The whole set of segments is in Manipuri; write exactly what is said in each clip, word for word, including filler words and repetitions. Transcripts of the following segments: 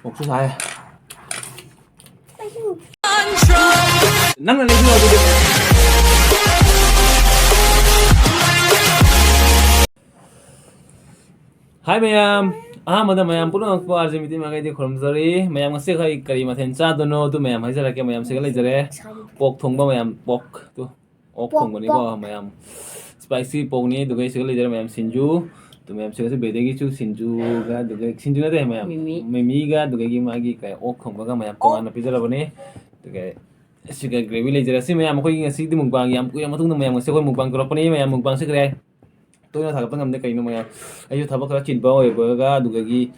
ꯃꯣꯔꯣꯛꯁꯨ ꯁꯥꯏ꯫ ꯅꯪꯅ ꯂꯩꯕꯤꯌꯣ ꯑꯗꯨꯗꯤ꯫ ꯍꯥꯏ ꯃꯌꯥꯝ, ꯑꯍꯥꯟꯕꯗ ꯃꯌꯥꯝ ꯄꯨꯝꯅꯃꯛꯄꯨ ꯑꯥꯔ ꯖꯦ ꯃꯤꯇꯤ ꯃꯥꯏꯀꯩꯗꯒꯤ ꯈꯨꯔꯨꯝꯖꯔꯤ꯫ ꯃꯌꯥꯝ ꯉꯁꯤ ꯑꯩꯈꯣꯏ ꯀꯔꯤ ꯃꯊꯦꯜ ꯆꯥꯗꯣꯏꯅꯣ ꯑꯗꯨ ꯃꯌꯥꯝ ꯍꯥꯏꯖꯔꯛꯀꯦ꯫ ꯃꯌꯥꯝ ꯁꯤꯒ ꯂꯩꯖꯔꯦ꯫ ꯄꯣꯛ ꯊꯣꯡꯕ ꯃꯌꯥꯝ, ꯄꯣꯛ ꯇꯨ, ꯑꯣꯛ ꯄꯣꯛ, ꯊꯣꯡꯕꯅꯤꯀꯣ ꯄꯣꯛ꯫ ꯃꯌꯥꯝ꯫ ꯏꯁꯄꯥꯏꯁꯤ ꯄꯣꯛꯅꯤ, ꯑꯗꯨꯒ ꯁꯤꯒ ꯂꯩꯖꯔꯦ ꯃꯌꯥꯝ ꯁꯤꯡꯖꯨ꯫ ꯑꯗꯨ ꯃꯌꯥꯝ ꯁꯤꯒꯁꯨ ꯕꯦꯗꯦꯒꯤꯁꯨ ꯁꯤꯡꯖꯨꯒ, ꯑꯗꯨꯒ ꯁꯤꯡꯖꯨ ꯅꯠꯇꯦ ꯃꯌꯥꯝ꯫ ꯃꯤꯃꯤ꯫ ꯃꯤꯃꯤꯒ, ꯑꯗꯨꯗꯒꯤ ꯃꯥꯒꯤ ꯀꯩ, ꯑꯣꯛ ꯊꯣꯡꯕꯒ ꯃꯌꯥꯝ ꯑꯣꯛ꯫ ꯇꯣꯉꯥꯟꯅ ꯄꯤꯖꯔꯕꯅꯤ꯫ ꯑꯗꯨꯒ ꯁꯤꯒ ꯒ꯭ꯔꯦꯚꯤ ꯂꯩꯖꯔꯦ꯫ ꯁꯤ ꯃꯌꯥꯝ ꯑꯩꯈꯣꯏꯒꯤ ꯉꯁꯤꯗꯤ ꯃꯨꯛꯕꯥꯡ ꯌꯥꯝ ꯀꯨꯏꯔ ꯃꯇꯨꯡꯗ ꯃꯌꯥꯝ ꯉꯁꯤ ꯑꯩꯈꯣꯏ ꯃꯨꯛꯕꯥꯡ ꯇꯧꯔꯛꯄꯅꯤ꯫ ꯃꯌꯥꯝ ꯃꯨꯛꯕꯥꯡꯁꯦ ꯀꯔꯤ ꯍꯥꯏ? ꯇꯣꯏꯅ ꯊꯥꯒꯠꯄ ꯉꯝꯗꯦ꯫ ꯀꯩꯅꯣ ꯃꯌꯥꯝ, ꯑꯩꯁꯨ ꯊꯕꯛ ꯈꯔ ꯆꯤꯟꯕ ꯑꯣꯏꯕꯒ, ꯑꯗꯨꯗꯒꯤ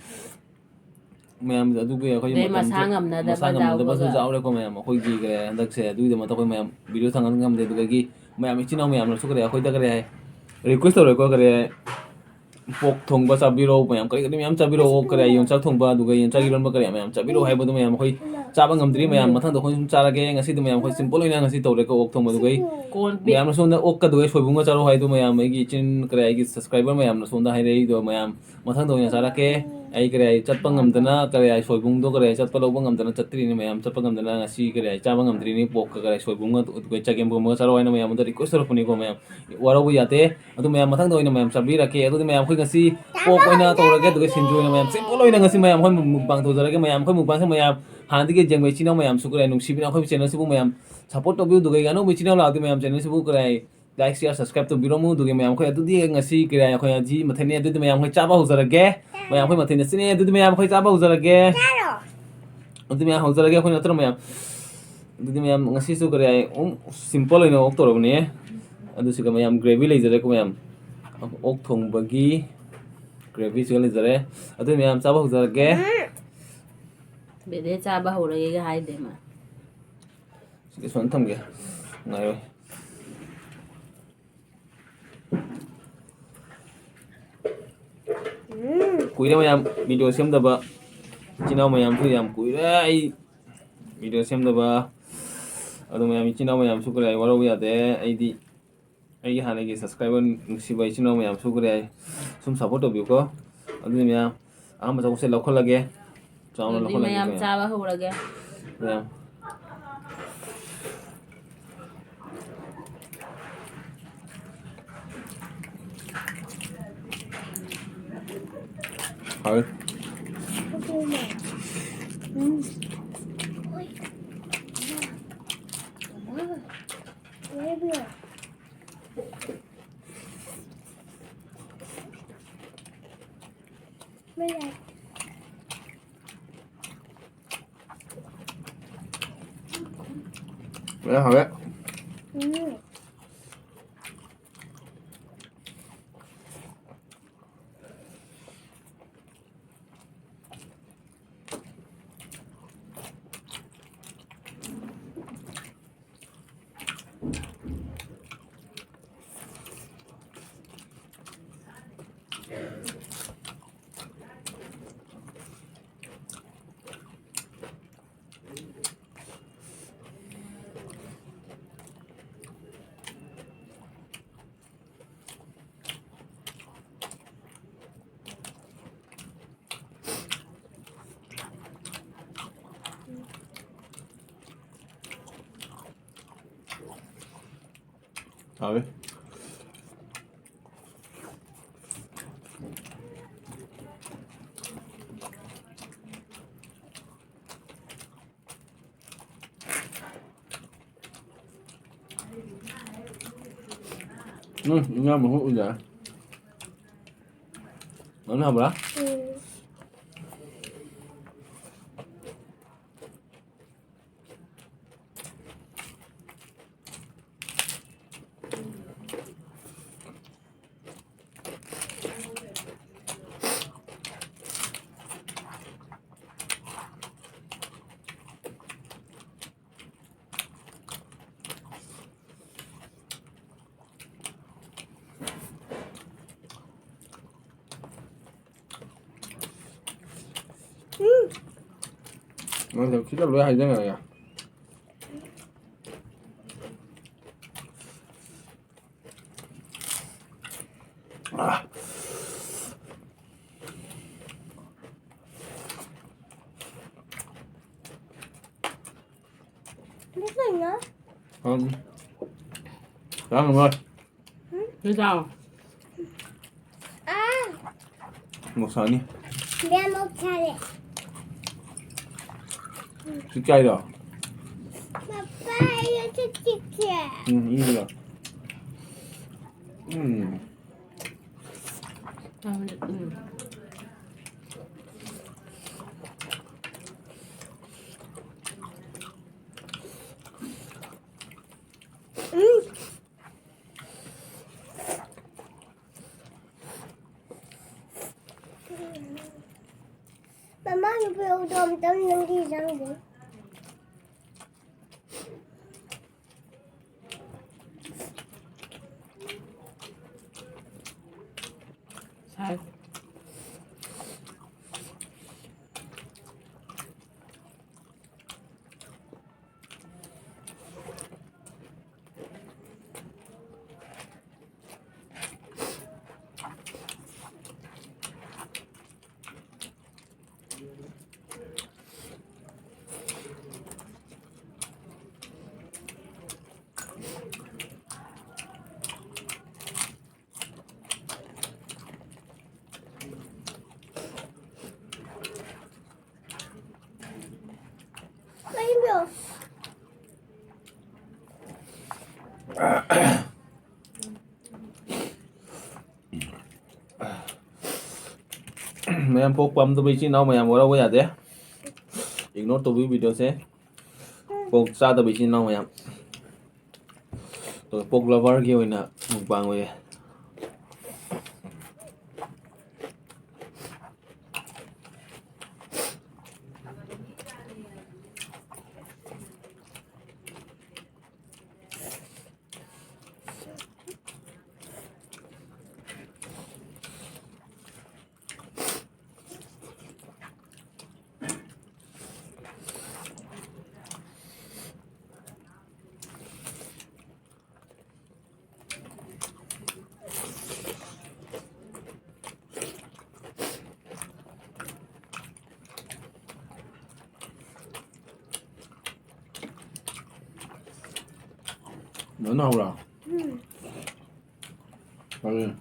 ꯃꯌꯥꯝ ꯑꯗꯨꯒꯤ ꯑꯩꯈꯣꯏ ꯑꯗꯩ ꯃꯇꯝꯁꯨ, ꯃꯁꯥ ꯉꯝꯅꯗꯕ ꯃꯁꯥ ꯉꯝꯅꯗꯕꯁꯨ ꯌꯥꯎꯕꯒ꯫ ꯌꯥꯎꯔꯦꯀꯣ ꯃꯌꯥꯝ꯫ ꯑꯩꯈꯣꯏꯒꯤ ꯀꯩ ꯍꯟꯗꯛꯁꯦ ꯑꯗꯨꯒꯤꯗꯃꯛꯇ ꯑꯩꯈꯣꯏ ꯃꯌꯥꯝ ꯚꯤꯗꯤꯑꯣ ꯊꯥꯡꯒꯠ ꯉꯝꯗꯦ꯫ ꯑꯗꯨꯗꯒꯤ ꯃꯌꯥꯝ ꯏꯆꯤꯟ ꯏꯅꯥꯎ ꯃꯌꯥꯝꯅꯁꯨ ꯀꯔꯤ ꯍꯥꯏ, ꯑꯩꯈꯣꯏꯗ ꯀꯔꯤ ꯍꯥꯏ, ꯔꯤꯀ꯭ꯋꯦꯁ ꯇꯧꯔꯦꯀꯣ, ꯀꯔꯤ ꯍꯥꯏ, ꯄꯣꯛ ꯊꯣꯡꯕ ꯆꯥꯕꯤꯔꯣ ꯃꯌꯥꯝ, ꯀꯔꯤ ꯀꯔꯤ ꯃꯌꯥꯝ ꯆꯥꯕꯤꯔꯛꯑꯣ, ꯀꯔꯤ ꯍꯥꯏ, ꯌꯣꯡꯆꯥꯛ ꯊꯣꯡꯕ, ꯑꯗꯨꯒ ꯌꯣꯡꯆꯥꯛ ꯏꯔꯣꯟꯕ ꯀꯔꯤ ꯃꯌꯥꯝ ꯆꯥꯕꯤꯔꯛꯑꯣ ꯍꯥꯏꯕꯗꯣ ꯃꯌꯥꯝ ꯑꯩꯈꯣꯏ ꯆꯥꯕ ꯉꯝꯗ꯭ꯔꯤ꯫ ꯃꯌꯥꯝ ꯃꯊꯪꯗ ꯑꯩꯈꯣꯏ ꯁꯨꯝ ꯆꯥꯔꯒꯦ꯫ ꯉꯁꯤꯗꯤ ꯃꯌꯥꯝ ꯑꯩꯈꯣꯏ ꯁꯤꯝꯄꯜ ꯑꯣꯏꯅ ꯉꯁꯤ ꯇꯧꯔꯦꯀꯣ, ꯑꯣꯛ ꯊꯣꯡꯕ꯫ ꯑꯗꯨꯒ ꯑꯩ ꯀꯣꯟ ꯄꯤꯛ ꯃꯌꯥꯝꯅ ꯁꯣꯝꯗ ꯑꯣꯛꯀ ꯑꯗꯨꯒ ꯁꯣꯏꯕꯨꯝꯒ ꯆꯥꯔꯣ ꯍꯥꯏꯗꯣ ꯃꯌꯥꯝ ꯑꯩꯒꯤ ꯏꯆꯤꯟ ꯀꯔꯤ ꯍꯥꯏꯒꯤ ꯁꯕꯁꯀ꯭ꯔꯥꯏꯕꯔ ꯃꯌꯥꯝꯅ ꯁꯣꯝꯗ ꯍꯥꯏꯔꯛꯏꯗꯣ ꯃꯌꯥꯝ ꯃꯊꯪꯗ ꯑꯣꯏꯅ ꯆꯥꯔꯛꯀꯦ꯫ ꯑꯩ ꯀꯔꯤ ꯍꯥꯏ ꯆꯠꯄ ꯉꯝꯗꯅ, ꯀꯔꯤ ꯍꯥꯏ ꯁꯣꯏꯕꯨꯝꯗꯣ ꯀꯔꯤ ꯍꯥꯏ ꯆꯠꯄ ꯂꯧꯕ ꯉꯝꯗꯅ ꯆꯠꯇ꯭ꯔꯤꯅꯤ ꯃꯌꯥꯝ, ꯆꯠꯄ ꯉꯝꯗꯅ ꯉꯁꯤ ꯀꯔꯤ ꯍꯥꯏ ꯆꯥꯕ ꯉꯝꯗ꯭ꯔꯤꯅꯤ꯫ ꯄꯣꯛꯀ ꯀꯔꯤ ꯍꯥꯏ ꯁꯣꯏꯕꯨꯝꯒ ꯑꯗꯨꯒ ꯆꯒꯦꯝ ꯄꯣꯝꯕꯒ ꯆꯥꯔꯛꯑꯣ ꯍꯥꯏꯅ ꯃꯌꯥꯝꯗ ꯔꯤꯀ꯭ꯋꯦꯁ ꯇꯧꯔꯛꯄꯅꯤꯀꯣ ꯃꯌꯥꯝ, ꯋꯥꯔꯧꯕ ꯌꯥꯗꯦ꯫ ꯑꯗꯨ ꯃꯌꯥꯝ ꯃꯊꯪꯗ ꯑꯣꯏꯅ ꯃꯌꯥꯝ ꯆꯥꯕꯤꯔꯛꯀꯦ꯫ ꯑꯗꯨꯗꯤ ꯃꯌꯥꯝ ꯑꯩꯈꯣꯏ ꯉꯁꯤ ꯄꯣꯛ ꯑꯣꯏꯅ ꯇꯧꯔꯒꯦ, ꯑꯗꯨꯒ ꯁꯤꯡꯖꯨ ꯑꯣꯏꯅ ꯃꯌꯥꯝ ꯁꯤꯝꯄꯜ ꯑꯣꯏꯅ ꯉꯁꯤ ꯃꯌꯥꯝ ꯑꯩꯈꯣꯏ ꯃꯨꯛꯕꯥꯡ ꯇꯧꯖꯔꯒꯦ꯫ ꯃꯌꯥꯝ ꯑꯩꯈꯣꯏ ꯃꯨꯛꯕꯥꯡꯁꯦ ꯃꯌꯥꯝ ꯍꯥꯟꯅꯗꯒꯤ ꯌꯦꯡꯕ ꯏꯆꯤꯟ ꯏꯅꯥꯎ ꯃꯌꯥꯝꯁꯨ ꯀꯔꯤ ꯍꯥꯏ ꯅꯨꯡꯁꯤꯕꯤꯅ ꯑꯩꯈꯣꯏ ꯆꯦꯅꯦꯜꯁꯤꯕꯨ ꯃꯌꯥꯝ ꯁꯞꯄꯣꯔꯠ ꯇꯧꯕꯤꯌꯨ꯫ ꯑꯗꯨꯒ ꯑꯅꯧꯕ ꯏꯆꯤꯟ ꯏꯅꯥꯎ ꯂꯥꯛꯑꯗꯤ ꯃꯌꯥꯝ ꯆꯦꯅꯦꯜꯁꯤꯕꯨ ꯀꯔꯤ ꯍꯥꯏ ꯂꯥꯏꯛ, ꯁꯤꯌꯥꯔ, ꯁꯕꯁꯀ꯭ꯔꯥꯏꯕ ꯇꯧꯕꯤꯔꯝꯃꯨ꯫ ꯑꯗꯨꯒꯤ ꯃꯌꯥꯝ ꯑꯩꯈꯣꯏ ꯑꯗꯨꯗꯤ ꯉꯁꯤ ꯀꯔꯤ ꯍꯥꯏ ꯑꯩꯈꯣꯏ ꯍꯧꯖꯤꯛ ꯃꯊꯦꯜꯅꯤ꯫ ꯑꯗꯨꯗꯤ ꯃꯌꯥꯝ ꯑꯩꯈꯣꯏ ꯆꯥꯕ ꯍꯧꯖꯔꯒꯦ꯫ ꯃꯌꯥꯝ ꯑꯩꯈꯣꯏ ꯃꯊꯦꯜ ꯑꯁꯤꯅꯤ꯫ ꯑꯗꯨꯗꯤ ꯃꯌꯥꯝ ꯑꯩꯈꯣꯏ ꯆꯥꯕ ꯍꯧꯖꯔꯒꯦ꯫ ꯆꯥꯔꯣ꯫ ꯑꯗꯨꯗꯤ ꯃꯌꯥꯝ ꯍꯧꯖꯔꯒꯦ ꯑꯩꯈꯣꯏ ꯅꯠꯇ꯭ꯔꯣ ꯃꯌꯥꯝ? ꯑꯗꯨꯗꯤ ꯃꯌꯥꯝ ꯉꯁꯤꯁꯨ ꯀꯔꯤ ꯍꯥꯏ ꯎꯝ, ꯁꯤꯝꯄꯜ ꯑꯣꯏꯅ ꯑꯣꯛ ꯇꯧꯔꯕꯅꯦ꯫ ꯑꯗꯨꯁꯤꯒ ꯃꯌꯥꯝ ꯒ꯭ꯔꯦꯚꯤ ꯂꯩꯖꯔꯦꯀꯣ ꯃꯌꯥꯝ꯫ ꯑꯣꯛ ꯊꯣꯡꯕꯒꯤ ꯒ꯭ꯔꯦꯚꯤꯁꯤꯒ ꯂꯩꯖꯔꯦ꯫ ꯑꯗꯨꯗꯤ ꯃꯌꯥꯝ ꯆꯥꯕ ꯍꯧꯖꯔꯒꯦ꯫ ꯎꯝ꯫ ꯕꯦꯗꯦ ꯆꯥꯕ ꯍꯧꯔꯒꯦꯒ ꯍꯥꯏꯗꯦ ꯃꯥ꯫ ꯁꯤꯗ ꯁꯨꯃꯥꯏꯅ ꯊꯝꯒꯦ꯫ ꯉꯥꯏꯔꯣꯏ꯫ ꯎꯝ꯫ ꯀꯨꯏꯔꯦ ꯃꯌꯥꯝ ꯚꯤꯗꯤꯑꯣ ꯁꯦꯝꯗꯕ꯫ ꯏꯆꯤꯟ ꯏꯅꯥꯎ ꯃꯌꯥꯝꯁꯨ ꯌꯥꯝ ꯀꯨꯏꯔꯦ ꯑꯩ ꯚꯤꯗꯤꯑꯣ ꯁꯦꯝꯗꯕ꯫ ꯑꯗꯨ ꯃꯌꯥꯝ ꯏꯆꯤꯟ ꯏꯅꯥꯎ ꯃꯌꯥꯝꯁꯨ ꯀꯔꯤ ꯍꯥꯏ ꯋꯥꯔꯧꯕ ꯌꯥꯗꯦ꯫ ꯑꯩꯗꯤ ꯑꯩꯒꯤ ꯍꯥꯟꯅꯒꯤ ꯁꯕꯁꯀ꯭ꯔꯥꯏꯕꯔ ꯅꯨꯡꯁꯤꯕ ꯏꯆꯤꯟ ꯏꯅꯥꯎ ꯃꯌꯥꯝꯁꯨ ꯀꯔꯤ ꯍꯥꯏ ꯁꯨꯝ ꯁꯞꯄꯣꯔꯠ ꯇꯧꯕꯤꯌꯨꯀꯣ꯫ ꯑꯗꯨꯗꯤ ꯃꯌꯥꯝ ꯑꯍꯥꯟꯕ ꯆꯥꯛꯁꯦ ꯂꯧꯈꯠꯂꯒꯦ꯫ ꯆꯥꯎꯅ ꯑꯗꯨꯗꯤ ꯂꯧꯈꯠꯂꯒꯦ ꯃꯌꯥꯝ ꯀꯩꯅꯣ꯫ ꯆꯥꯕ ꯍꯧꯔꯒꯦ꯫ ꯃꯌꯥꯝ꯫ ꯍꯥꯎꯋꯤ꯫ ꯂꯣꯏ ꯍꯥꯎꯔꯦ꯫ ꯎꯝ꯫ ꯍꯥꯎꯋꯤ꯫ ꯎꯝ, ꯏꯟꯖꯥꯡ ꯃꯍꯨꯠ ꯎꯗꯦ꯫ ꯅꯪ ꯍꯥꯎꯕ꯭ꯔꯥ? ꯎꯝ꯫ ꯅꯪꯁꯨ ꯈꯤꯇꯪ ꯂꯣꯏ ꯍꯥꯏꯖꯟꯈ꯭ꯔꯒꯦ꯫ ꯑꯥ꯫ ꯎꯝ꯫ ꯆꯥꯔꯝꯃꯣꯏ꯫ ꯁꯤ ꯆꯥꯎ꯫ ꯃꯣꯔꯣꯛ ꯁꯥꯅꯤ꯫ ꯃꯌꯥꯝ ꯃꯣꯔꯣꯛ ꯁꯥꯔꯦ꯫ ꯁꯤ ꯆꯥꯏꯔꯣ? ꯄꯄꯥ, ꯑꯩ ꯆꯤꯛ ꯆꯤꯛꯁꯦ꯫ ꯎꯝ, ꯏꯔꯣ꯫ ꯎꯝ꯫ ꯎꯝ꯫ ꯎꯝ꯫ ꯃꯃꯥ, ꯅꯨꯄꯤ ꯎꯗꯣ ꯑꯝꯇꯪ ꯅꯪꯒꯤ ꯆꯪꯗꯦ꯫ ꯁꯥꯏ꯫ ꯀꯩꯅꯣ? ꯃꯌꯥꯝ, ꯄꯣꯛ ꯄꯥꯝꯗꯕ ꯏꯆꯤꯟ ꯏꯅꯥꯎ ꯃꯌꯥꯝ ꯋꯥꯔꯧꯕ ꯌꯥꯗꯦ꯫ Ignore ꯇꯧꯕꯤꯌꯨ video ꯁꯦ꯫ ꯄꯣꯛ ꯆꯥꯗꯕ ꯏꯆꯤꯟ ꯏꯅꯥꯎ ꯃꯌꯥꯝ꯫ ꯑꯗꯨꯒ ꯄꯣꯛ lover ꯒꯤ ꯑꯣꯏꯅ mukbang ꯑꯣꯏꯌꯦ꯫ ꯂꯣꯏꯅ ꯍꯧꯔꯣ? ꯎꯝ꯫ ꯀꯔꯤ? ꯎꯝ꯫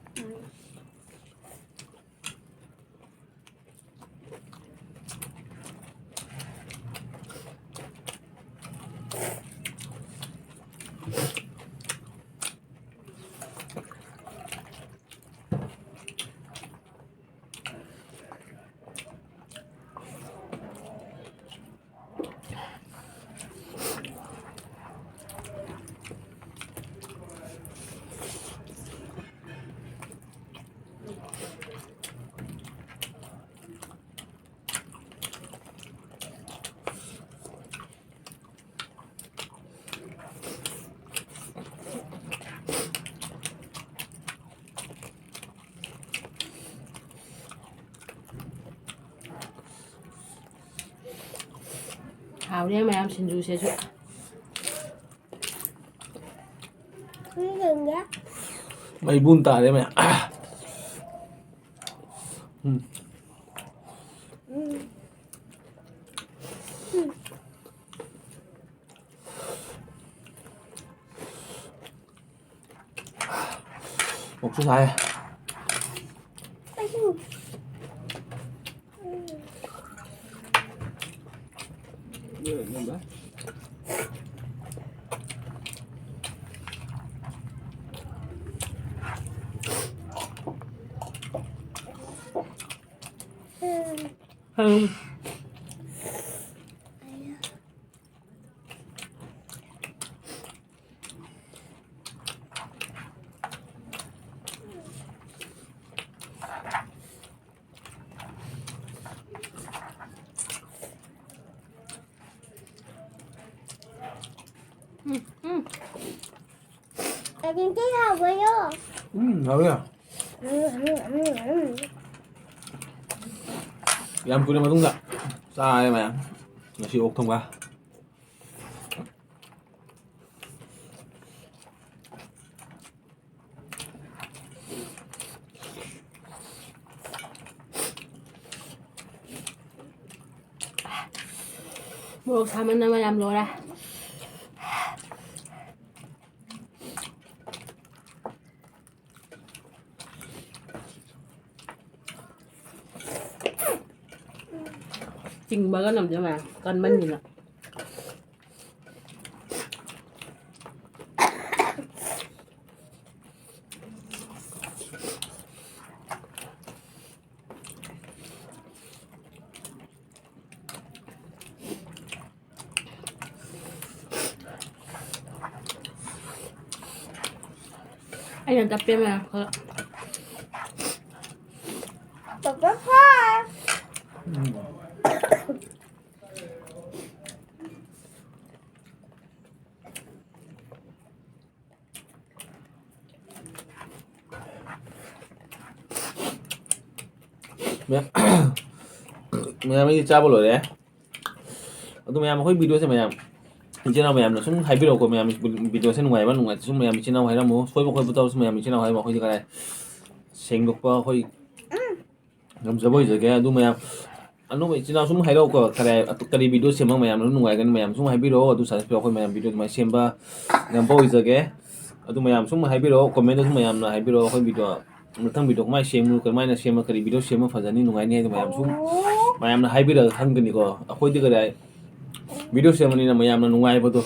ꯍꯥꯎꯔꯦ ꯃꯌꯥꯝ ꯁꯤꯡꯖꯨꯁꯤꯁꯨ꯫ ꯃꯩꯕꯨꯟ ꯇꯥꯔꯦ ꯃꯌꯥꯝ꯫ ꯎꯝ꯫ ꯑꯣꯛꯁꯨ ꯁꯥꯏ꯫ ꯎꯝ, ꯎꯝ꯫ ꯑꯗꯨꯗꯤ ꯍꯥꯎꯕ꯭ꯔꯣ? ꯎꯝ, ꯍꯥꯎꯋꯦ꯫ ꯎꯝ, ꯎꯝ, ꯎꯝ, ꯎꯝ꯫ ꯌꯥꯝ ꯀꯨꯏꯔ ꯃꯇꯨꯡꯗ ꯆꯥꯔꯦ ꯃꯌꯥꯝ꯫ ꯉꯁꯤ ꯑꯣꯛ ꯊꯣꯡꯕ꯫ ꯃꯣꯔꯣꯛ ꯁꯥꯃꯟꯗꯅ ꯌꯥꯝ ꯂꯣꯏꯔꯦ꯫ ꯆꯤꯡꯕꯒ ꯅꯝꯗꯦ ꯃꯌꯥꯝ ꯀꯟꯃꯟꯒꯤꯅ꯫ ꯑꯩꯅ ꯇꯞꯄꯦ ꯃꯌꯥꯝ ꯈꯔ꯫ ꯄꯄꯥ ꯐꯥꯏ꯫ ꯃꯌꯥꯝ, ꯃꯌꯥꯝ ꯑꯩꯗꯤ ꯆꯥꯕ ꯂꯣꯏꯔꯦ꯫ ꯑꯗꯨ ꯃꯌꯥꯝ ꯑꯩꯈꯣꯏ videoꯁꯦ ꯃꯌꯥꯝ ꯏꯆꯤꯟ ꯏꯅꯥꯎ ꯃꯌꯥꯝꯅ ꯁꯨꯝ ꯍꯥꯏꯕꯤꯔꯛꯑꯣꯀꯣ, ꯃꯌꯥꯝ videoꯁꯦ ꯅꯨꯡꯉꯥꯏꯕ ꯅꯨꯡꯉꯥꯏꯇꯕꯁꯨ ꯃꯌꯥꯝ ꯏꯆꯤꯟ ꯏꯅꯥꯎ ꯍꯥꯏꯔꯝꯃꯨ, ꯁꯣꯏꯕ ꯈꯣꯠꯄ ꯇꯧꯔꯁꯨ ꯃꯌꯥꯝ ꯏꯆꯤꯟ ꯏꯅꯥꯎ ꯍꯥꯏꯔꯝꯃꯨ, ꯑꯩꯈꯣꯏꯗꯤ ꯀꯔꯥꯏ ꯁꯦꯡꯗꯣꯛꯄ ꯑꯩꯈꯣꯏ ꯉꯝꯖꯕ ꯑꯣꯏꯖꯒꯦ꯫ ꯑꯗꯨ ꯃꯌꯥꯝ ꯑꯅꯧꯕ ꯏꯆꯤꯟ ꯏꯅꯥꯎ ꯁꯨꯝ ꯍꯥꯏꯔꯛꯎꯀꯣ, ꯀꯔꯤ, ꯀꯔꯤ video ꯁꯦꯝꯕ ꯃꯌꯥꯝꯅ ꯅꯨꯡꯉꯥꯏꯒꯅꯤ, ꯃꯌꯥꯝ ꯁꯨꯝ ꯍꯥꯏꯕꯤꯔꯛꯑꯣ, ꯑꯗꯨ suggest ꯄꯤꯔꯛꯑꯣ, ꯑꯩꯈꯣꯏ ꯃꯌꯥꯝ video ꯑꯗꯨꯃꯥꯏꯅ ꯁꯦꯝꯕ ꯉꯝꯕ ꯑꯣꯏꯖꯒꯦ꯫ ꯑꯗꯨ ꯃꯌꯥꯝ ꯁꯨꯝ ꯍꯥꯏꯕꯤꯔꯛꯑꯣ, commentꯗꯁꯨ ꯃꯌꯥꯝꯅ ꯍꯥꯏꯕꯤꯔꯛꯑꯣ, ꯑꯩꯈꯣꯏ video ꯃꯊꯪ video ꯀꯃꯥꯏꯅ ꯁꯦꯝꯃꯨ, ꯀꯃꯥꯏꯅ ꯁꯦꯝꯃ ꯀꯔꯤ video ꯁꯦꯝꯃ ꯐꯖꯅꯤ, ꯅꯨꯡꯉꯥꯏꯅꯤ ꯍꯥꯏꯗꯣ ꯃꯌꯥꯝ ꯁꯨꯝ ꯃꯌꯥꯝꯅ ꯍꯥꯏꯕꯤꯔꯒ ꯈꯪꯒꯅꯤꯀꯣ꯫ ꯑꯩꯈꯣꯏꯗꯤ ꯀꯗꯥꯏ video ꯁꯦꯝꯕꯅꯤꯅ ꯃꯌꯥꯝꯅ ꯅꯨꯡꯉꯥꯏꯕꯗꯣ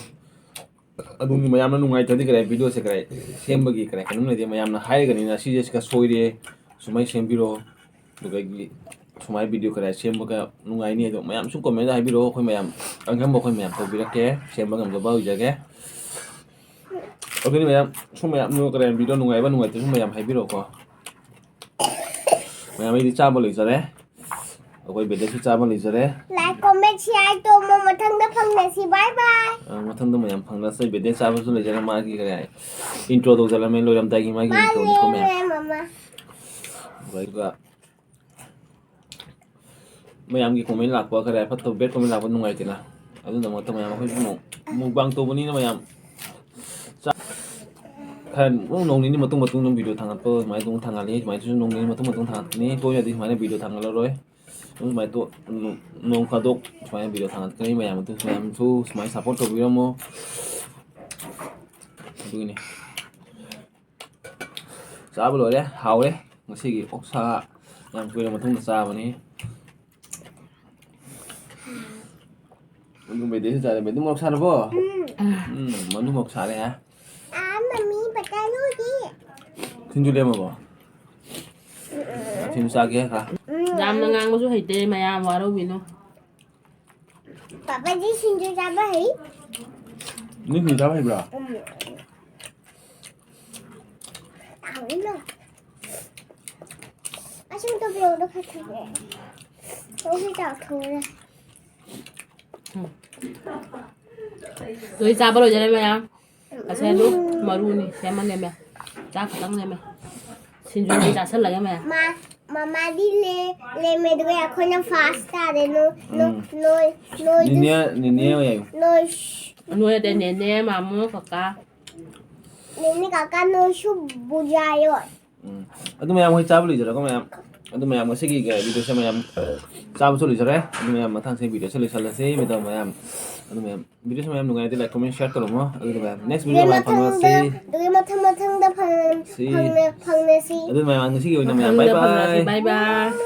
ꯑꯗꯨꯒꯤ ꯃꯌꯥꯝꯅ ꯅꯨꯡꯉꯥꯏꯇ꯭ꯔꯗꯤ ꯀꯔꯥꯏ videoꯁꯦ ꯀꯔꯥꯏ ꯁꯦꯝꯕꯒꯤ ꯀꯔꯥꯏ ꯀꯩꯅꯣꯝ ꯂꯩꯇꯦ꯫ ꯃꯌꯥꯝꯅ ꯍꯥꯏꯔꯒꯅꯤꯅ ꯁꯤꯁꯦ ꯁꯤꯒ ꯁꯣꯏꯔꯦ, ꯁꯨꯃꯥꯏꯅ ꯁꯦꯝꯕꯤꯔꯣ, ꯑꯗꯨꯗꯒꯤ ꯁꯨꯃꯥꯏꯅ video ꯀꯔꯥꯏ ꯁꯦꯝꯕꯒ ꯅꯨꯡꯉꯥꯏꯅꯤ ꯑꯗꯣ ꯃꯌꯥꯝ ꯁꯨꯝ commentꯗ ꯍꯥꯏꯕꯤꯔꯛꯑꯣ꯫ ꯑꯩꯈꯣꯏ ꯃꯌꯥꯝ ꯑꯉꯝꯕ ꯑꯩꯈꯣꯏ ꯃꯌꯥꯝ ꯇꯧꯕꯤꯔꯛꯀꯦ, ꯁꯦꯝꯕ ꯉꯝꯖꯕ ꯑꯣꯏꯖꯒꯦ꯫ ꯑꯗꯨꯅꯤ ꯃꯌꯥꯝ ꯁꯨꯝ ꯃꯌꯥꯝ ꯀꯔꯥꯏ video ꯅꯨꯡꯉꯥꯏꯕ ꯅꯨꯡꯉꯥꯏꯇꯕ ꯁꯨꯝ ꯃꯌꯥꯝ ꯍꯥꯏꯕꯤꯔꯛꯑꯣꯀꯣ꯫ ꯃꯌꯥꯝ ꯑꯩꯗꯤ ꯆꯥꯕ ꯂꯣꯏꯖꯔꯦ꯫ ꯑꯩꯈꯣꯏ ꯕꯦꯗꯦꯁꯨ ꯆꯥꯕ ꯂꯣꯏꯖꯔꯦ꯫ Like, comment, share ꯇꯧꯃꯣ꯫ ꯃꯊꯪꯗ ꯐꯪꯅꯁꯤ꯫ Bye bye꯫ ꯑ, ꯃꯊꯪꯗ ꯃꯌꯥꯝ ꯐꯪꯅꯁꯤ꯫ ꯕꯦꯗꯦ ꯆꯥꯕꯁꯨ ꯂꯣꯏꯖꯔꯦ꯫ ꯃꯥꯒꯤ ꯀꯔꯤ ꯍꯥꯏ? Intro ꯇꯧꯖꯔꯝꯃꯦ꯫ ꯂꯣꯏꯔꯝꯗꯥꯏꯒꯤ ꯃꯥꯒꯤ introꯅꯤꯀꯣ ꯃꯌꯥꯝ꯫ ꯃꯥꯅꯦ, ꯃꯃꯥ꯫ ꯑꯗꯨꯒ ꯃꯌꯥꯝꯒꯤ comment ꯂꯥꯛꯄ ꯈꯔ ꯐꯠꯇꯕ bad comment ꯂꯥꯛꯄ ꯅꯨꯡꯉꯥꯏꯇꯦꯅ꯫ ꯑꯗꯨꯅꯃꯛꯇ ꯃꯌꯥꯝ ꯑꯩꯈꯣꯏꯁꯨ ꯅꯣꯡ-, mukbang ꯇꯧꯕꯅꯤꯅ ꯃꯌꯥꯝ ꯆꯥ-, ꯈꯔ ꯅꯣꯡ ꯅꯣꯡ ꯅꯤꯅꯤ ꯃꯇꯨꯡ ꯃꯇꯨꯡ ꯑꯗꯨꯝ video ꯊꯥꯡꯒꯠꯄ ꯑꯗꯨꯃꯥꯏꯅ ꯑꯗꯨꯝ ꯊꯥꯡꯒꯠꯂꯤ꯫ ꯁꯨꯃꯥꯏꯅ ꯇꯧꯁꯨ ꯅꯣꯡ ꯅꯤꯅꯤ ꯃꯇꯨꯡ ꯃꯇꯨꯡ ꯊꯥꯡꯒꯠꯀꯅꯤ꯫ ꯇꯣꯏꯅꯗꯤ ꯁꯨꯃꯥꯏꯅ video ꯊꯥꯡꯒꯠꯂꯔꯣꯏ꯫ ꯑꯗꯨꯝ ꯁꯨꯃꯥꯏꯅ ꯇꯣ-, ꯅꯣꯡ ꯐꯥꯗꯣꯛ ꯁꯨꯃꯥꯏꯅ video ꯊꯥꯡꯒꯠꯀꯅꯤ꯫ ꯃꯌꯥꯝ ꯑꯗꯨ ꯃꯌꯥꯝꯁꯨ ꯁꯨꯃꯥꯏꯅ support ꯇꯧꯕꯤꯔꯝꯃꯣ꯫ ꯑꯗꯨꯒꯤꯅꯤ꯫ ꯆꯥꯕ ꯂꯣꯏꯔꯦ, ꯍꯥꯎꯔꯦ꯫ ꯉꯁꯤꯒꯤ ꯑꯣꯛꯁꯥ ꯌꯥꯝ ꯀꯨꯏꯔ ꯃꯇꯨꯡꯗ ꯆꯥꯕꯅꯤ꯫ ꯑꯗꯨꯝꯕꯩꯗꯤ ꯑꯩꯁꯨ ꯆꯥꯔꯦ꯫ ꯑꯗꯨꯝ ꯃꯣꯔꯣꯛ ꯁꯥꯔꯕꯣ? ꯎꯝ꯫ ꯎꯝ, ꯃꯅꯨꯡ ꯃꯣꯔꯣꯛ ꯁꯥꯔꯦ, ꯍꯥ? ꯑꯥ, ꯃꯃꯤ, ꯄꯇꯥ ꯂꯨꯗꯤ꯫ ꯁꯤꯡꯖꯨ ꯂꯦꯝꯃꯕꯣ? ꯁꯤꯡꯖꯨ ꯆꯥꯒꯦ, ꯈꯔ꯫ ꯎꯝ꯫ ꯌꯥꯝꯅ ꯉꯥꯡꯕꯁꯨ ꯍꯩꯇꯦ, ꯃꯌꯥꯝ ꯋꯥꯔꯧꯕꯤꯅꯨ꯫ ꯄꯥꯄꯥꯗꯤ ꯁꯤꯡꯖꯨ ꯆꯥꯕ ꯍꯩ꯫ ꯅꯪ ꯁꯤꯡꯖꯨ ꯆꯥꯕ ꯍꯩꯕ꯭ꯔꯥ? ꯎꯝ꯫ ꯍꯥꯎꯋꯤꯅ꯫ ꯑꯁꯤꯃꯇ ꯄꯤꯔꯛꯑꯣ, ꯈꯔ ꯊꯝꯒꯦ꯫ ꯍꯧꯖꯤꯛ ꯆꯥꯛ ꯊꯣꯡꯉꯦ꯫ ꯎꯝ꯫ ꯂꯣꯏ ꯆꯥꯕ ꯂꯣꯏꯖꯔꯦ ꯃꯌꯥꯝ꯫ ꯑꯁꯦ ꯑꯗꯨ ꯃꯔꯨꯅꯤ, ꯁꯦꯝꯃꯒꯦ ꯃꯌꯥꯝ꯫ ꯆꯥꯛ ꯈꯛꯇꯪ ꯂꯦꯝꯃꯦ꯫ ꯁꯤꯡꯖꯨꯗꯤ ꯆꯥꯁꯜꯂꯒꯦ ꯃꯌꯥꯝ꯫ ꯃꯥ-, ꯃꯃꯥꯗꯤ ꯂꯦ-, ꯂꯦꯝꯃꯦ, ꯑꯗꯨꯒ ꯑꯩꯈꯣꯏꯅ first ꯇꯥꯔꯦ꯫ ꯅꯣꯏ, ꯅꯣꯏ, ꯎꯝ꯫ ꯅꯣꯏ, ꯅꯣꯏ, ꯅꯤꯅꯦ, ꯅꯤꯅꯦ ꯑꯣꯏꯌꯨ꯫ ꯅꯣꯏ, ꯅꯣꯏ ꯅꯠꯇꯦ, ꯅꯦꯅꯦ, ꯃꯥꯃꯣ, ꯀꯀꯥ꯫ ꯅꯦꯅꯦ, ꯀꯀꯥ, ꯅꯣꯏꯁꯨ ꯕꯨꯖꯥꯏꯌꯣ꯫ ꯎꯝ꯫ ꯑꯗꯨ ꯃꯌꯥꯝ ꯍꯣꯏ ꯆꯥꯕ ꯂꯣꯏꯖꯔꯒ ꯃꯌꯥꯝ, ꯑꯗꯨ ꯃꯌꯥꯝ ꯉꯁꯤꯒꯤ video ꯁꯦ ꯃꯌꯥꯝ ꯆꯥꯕꯁꯨ ꯂꯣꯏꯖꯔꯦ꯫ ꯑꯗꯨ ꯃꯌꯥꯝ ꯃꯊꯪꯁꯤ video ꯁꯦ ꯂꯣꯏꯁꯜꯂꯁꯤ꯫ ꯃꯌꯥꯝ, ꯑꯗꯨ ꯃꯌꯥꯝ video ꯁꯦ ꯃꯌꯥꯝ ꯅꯨꯡꯉꯥꯏꯔꯗꯤ like, comment, share ꯇꯧꯔꯝꯃꯣ꯫ ꯑꯗꯨꯒ ꯃꯌꯥꯝ next video ꯑꯗꯨꯒꯤ ꯃꯌꯥꯝ ꯐꯪꯅꯁꯤ꯫ ꯃꯊꯪꯗ, ꯑꯗꯨꯒꯤ ꯃꯊꯪ ꯃꯊꯪꯗ ꯐꯪ-, ꯁꯤ꯫ ꯐꯪꯅ-, ꯐꯪꯅꯁꯤ꯫ ꯑꯗꯨ ꯃꯌꯥꯝ ꯉꯁꯤꯒꯤ ꯑꯣꯏꯅ ꯃꯌꯥꯝ ꯃꯊꯪꯗ bye bye꯫ ꯐꯪꯅꯁꯤ꯫ Bye bye꯫